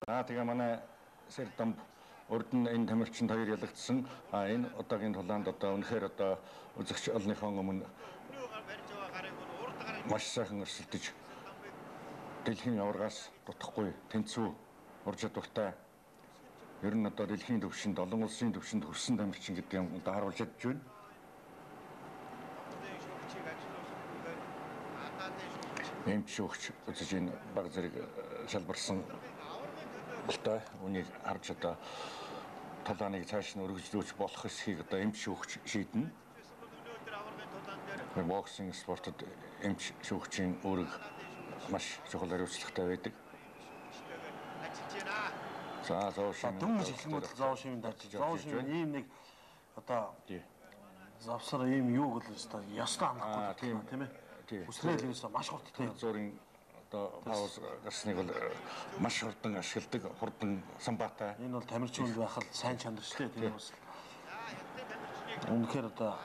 За тэгээ манай Сэрдамб урд нь энэ тамирчинд хоёр ялагдсан. А энэ удаагийн тулаанд одоо үнэхээр одоо үзэгч олныхон өмнө маш сайхан өрсөлдөж дэлхийн аваргаас дутахгүй тэнцүү ур чадвартай ер нь одоо дэлхийн түвшинд олон улсын түвшинд хүрсэн тамирчин гэдэг юм одоо харуулж чадж байна. Эмч шүүгч үзэж энэ баг зэрэг шалбарсан болтой үнийг харж одоо тулааныг цааш нь өргөжлүүлж болох эсхийг одоо эмч шүүгч шийднэ. Боксинг спортод эмч шүүгчийн үүрэг маш чухал хариуцлагатай байдаг. За Зоошин дөнгөж эхлэнгүүт Зоошин даж. Зоошин ийм нэг одоо завсар ийм юу гэл өстой ёстой хангахгүй тийм ээ. Үсрээл юусэн маш хурдтай. Зуурын одоо пауз гарсныг бол маш хурдан ашигладаг, хурдан самбаатай. Энэ бол тамирчин байх л сайн чанар шүү дээ тийм бас. Үнэхээр одоо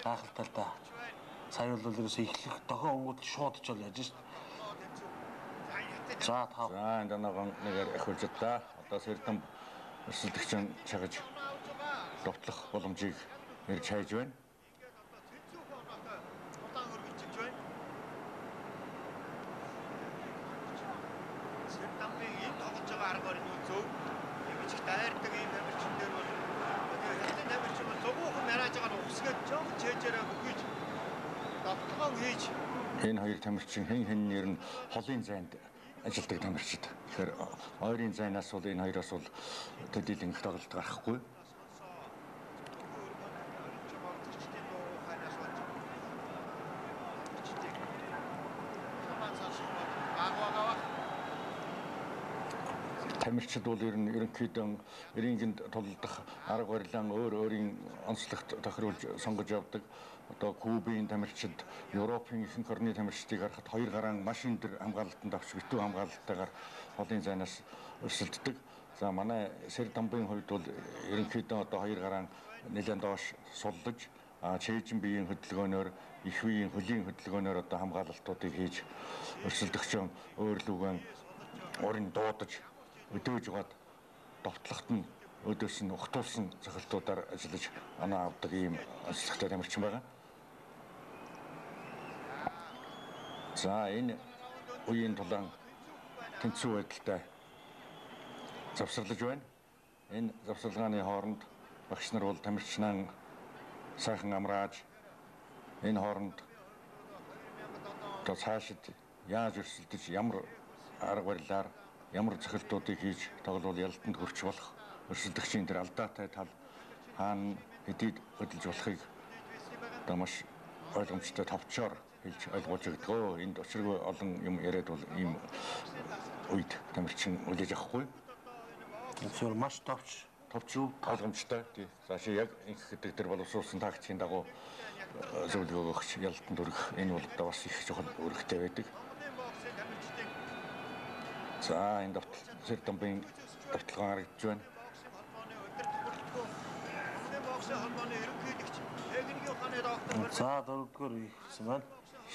гайхалтай л да. Сая бол ерөөсөө эхлэх дохио өнгөт шууд ч бол яаж шүү. За тав. За энэ данаагаан нэгээр ахиулж чадлаа. Одоо Сэрдамб өрсөлдөгчөн чагаж довтлох боломжийг ирж хайж байна. Сэрдамбын энэ тоглож байгаа арга барил нь зөв. Ингэж их дайрдаг ийм тамирчин дээр бол тэгээ хятадын тамирчин бол зугуухан нарааж байгаа нь ухсгээд жоохон чэжээрээ бүхийж довтлогоон хийж энэ хоёр тамирчин хэн хэн нэр нь холын зайд ажилтдаг тамирчид. Тэгэхээр ойрын зайнаас бол энэ хоёроос бол төдийлөн их тоглолт гарахгүй. Тамирчид бол ер нь ерөнхийдөө рингэнд тулалдах арга барилаа өөр өөрийн онцлогт тохируулж сонгож явдаг. Одоо Кубын тамирчид, Европын ихэнх орны тамирчдыг харахад хоёр гараан маш өндөр хамгаалалтанд авч битүү хамгаалалттайгаар холын зайнаас өрсөлддөг. За манай Сэрдамбын хувьд бол ерөнхийдөө одоо хоёр гараан нэлээд доош суллаж, чэйжин биеийн хөдөлгөөнөөр, их биеийн хөлийн хөдөлгөөнөөр одоо хамгаалалтуудыг хийж өрсөлдөгчөн өөрлөгөө урын дуудаж өдөөж угаад довтлоход нь өөдөөс нь ухтуулсан цохилтуудаар ажиллаж оноо авдаг ийм онцлогтой тамирчин байгаа. За энэ үеийн тулаан тэнцүү байдалтай завсарлаж байна. Энэ завсарлагын хооронд багш нар бол тамирчнаа сайхан амрааж энэ хооронд одоо цаашид яаж өрсөлдөж ямар арга барилаар ямар цохилтуудыг хийж тоглол ялалтанд хүрч болох өрсөлдөгчийн тэр алдаатай тал хаана хэдийд хөдөлж болохыг одоо маш ойлгомжтой товчоор хэлж ойлгуулж өгдөг. Энд учиргүй олон юм яриад бол ийм үед тамирчин үлээж авахгүй. Тэгэхээр маш товч ойлгомжтой. Тий. За чи яг ингэх гэдэг тэр боловсруулсан тактикийн дагуу зөвлөгөө өгч ялалтанд хүрэх энэ бол одоо бас их чухал үүрэгтэй байдаг. За энэ Сэрдамбын довтлогоо харагдаж байна. За дөрөвдүгээр үе эхэлсэн байна.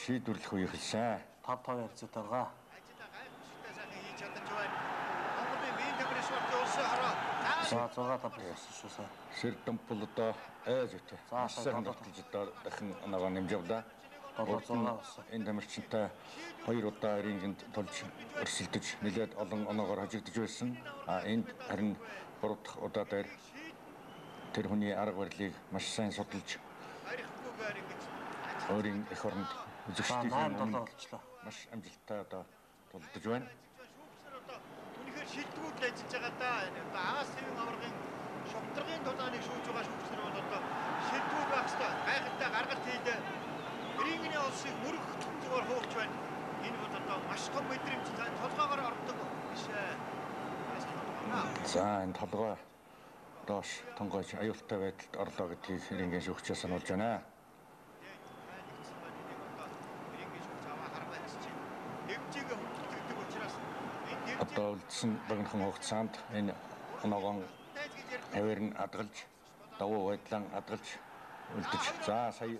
Шийдвэрлэх үе эхэлсэн. 5-5 харьцаатай байгаа. За 6-5 болсон шүү сая. Сэрдамб бол одоо айж өтөө. За сайхан довтолж одоо дахин оноогоо нэмж явлаа. 7-6 болсон. Энэ тамирчинтай хоёр удаа рингэнд тулж өрсөлдөж нэлээд олон оноогоор хожигдож байсан. А энд харин 3 дахь удаа дээр тэр хүний арга барилыг маш сайн судалж өөрийн эх оронд үзэгчдийн 8-7 болчлоо. Маш амжилттай одоо тулдаж байна. Үнэхээр шилдэгүүд л ажиллаж байгаа даа. Одоо Аас хэвийн аваргын шударгын тулааныг шүүж байгаа шүүгчнэр бол одоо шилдэгүүд байх ёстой. Гайхалтай гаргалт хийлээ. Рингний улсыг мөрөх зүгээр хуурч байна. Энэ бол одоо маш том мэдрэмж толгоогоор ордог биш ээ. За энэ толгой доош тонгойч аюултай байдалд орлоо гэдгийг рингийн шүүгчээс сануулж байна. Одоо үлдсэн богинохон хугацаанд энэ оноогоон хавээр нь адгалж давуу байдлаа адгалж үлдэж. За сая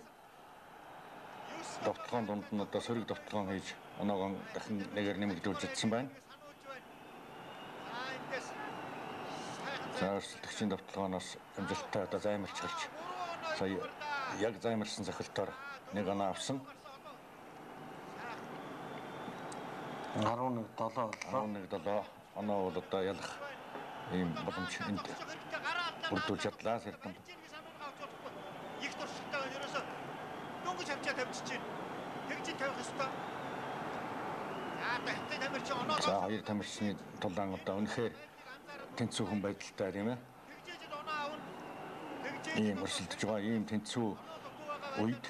довтлогоон дунд нь одоо сөрөг довтлогоон хийж оноогоон дахин нэгээр нэмэгдүүлж чадсан байна. За өрсөлдөгчийн давталгааноос амжилттай одоо займарч гарч сая яг займарсан цохилтоор нэг оноо авсан. 11-7 боллоо. 11-7 оноо бол одоо ялах ийм боломж энд бүрдүүлж чадлаа Сэрдамб. Их туршилтаа байна. Ерөөсө дөнгөж авчаа тавьчих чинь. Тэгж тавих ёстой. За одоо хятад тамирчин оноо. За хоёр тамирчны тулаан одоо үнэхээр тэнцвүүхэн байдалтай тийм ээ. Ийм өрсөлдөж байгаа ийм тэнцвүү үед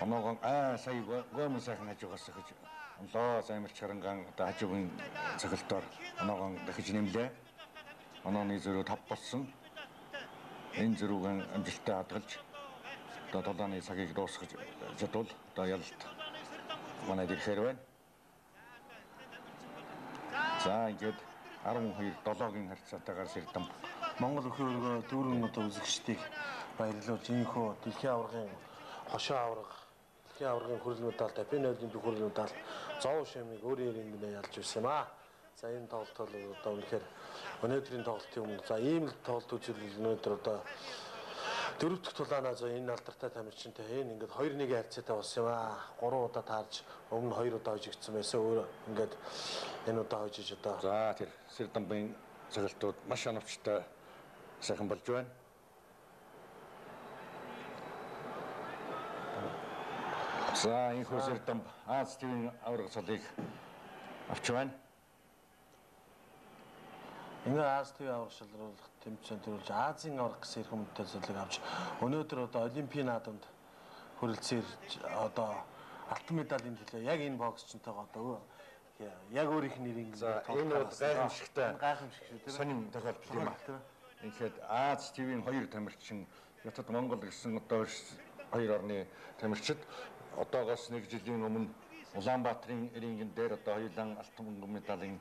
оноогон сая гомон сайхан хажуугаас гэж онлоо займарч харангаан одоо хажуугийн цохилтоор оноогон дахиж нэмлээ. Онооны зөрүү 5 болсон. Энэ зөрүүгэн амжилттай хадгалж одоо тулааны цагийг дуусгаж чадвал одоо ялалт манайд ирэхээр байна. За ингээд 12-7-гийн харьцаатайгаар Сэрдамб Монгол өхөө өргөө дүүрэн одоо үзэгчдийг баярлуулж ийхүү дэлхийн аваргын хошоо аварга, дэлхийн аваргын хүрэл медаль, Апин нойлын хүрэл медаль зов шимийг өөрийн рингнээ ялж байсан юм аа. За энэ тоглолт бол одоо үнэхээр өнөөдрийн тоглолтын өмнө за ийм л тоглолт үзүүлэл өнөөдөр одоо дөрөв дэх тулаанаа за энэ алдартай тамирчинтай энэ ингээд 2-1 харьцаатай болсон юм аа. 3 удаа таарж өмнө 2 удаа хожигдсан байсан. Өөр ингээд энэ удаа хожиж одоо. За тэр Сэрдамбын цохилтууд маш оновчтой сайхан болж байна. За энэхүү Сэрдамб Аз тивийн аварга цолыг авч байна. Ингээ Аз тивийн аварга шалруулах тэмцээн төрүүлж Азийн аварга гэсэн эрхэм мөнтэй цолыг авч өнөөдөр одоо Олимпийн наадамд хүрэлцээр одоо алтан медалийн төлөө яг энэ боксчинтойгоо одоо яг өөрийнх нь нэрийг За энэ бол гайхамшигтай гайхамшиг шүү тийм сонин тохиолдол юм аа. Ингээд Аз тивийн хоёр тамирчин Хятад Монгол гэсэн одоо хоёр орны тамирчид одоогоос нэг жилийн өмнө Улаанбаатарын рингэн дээр одоо хоёулаа алтан мөнгө медалийн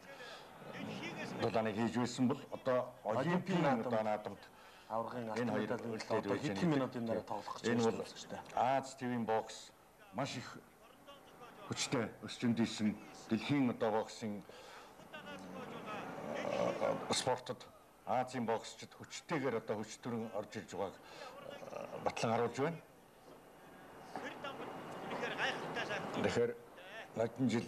тулааныг хийж байсан бол одоо Олимпийн наадамд аваргын алтан медалийн төлөө одоо хэдэн минутын дараа тоглох гэж байна. Энэ бол Аз тивийн бокс маш их хүчтэй өсч өндийсэн дэлхийн одоо боксын спортод Азийн боксчид хүчтэйгээр одоо хүч төрөн орж ирж байгааг батлан харуулж байна. Тэгэхээр нодон жил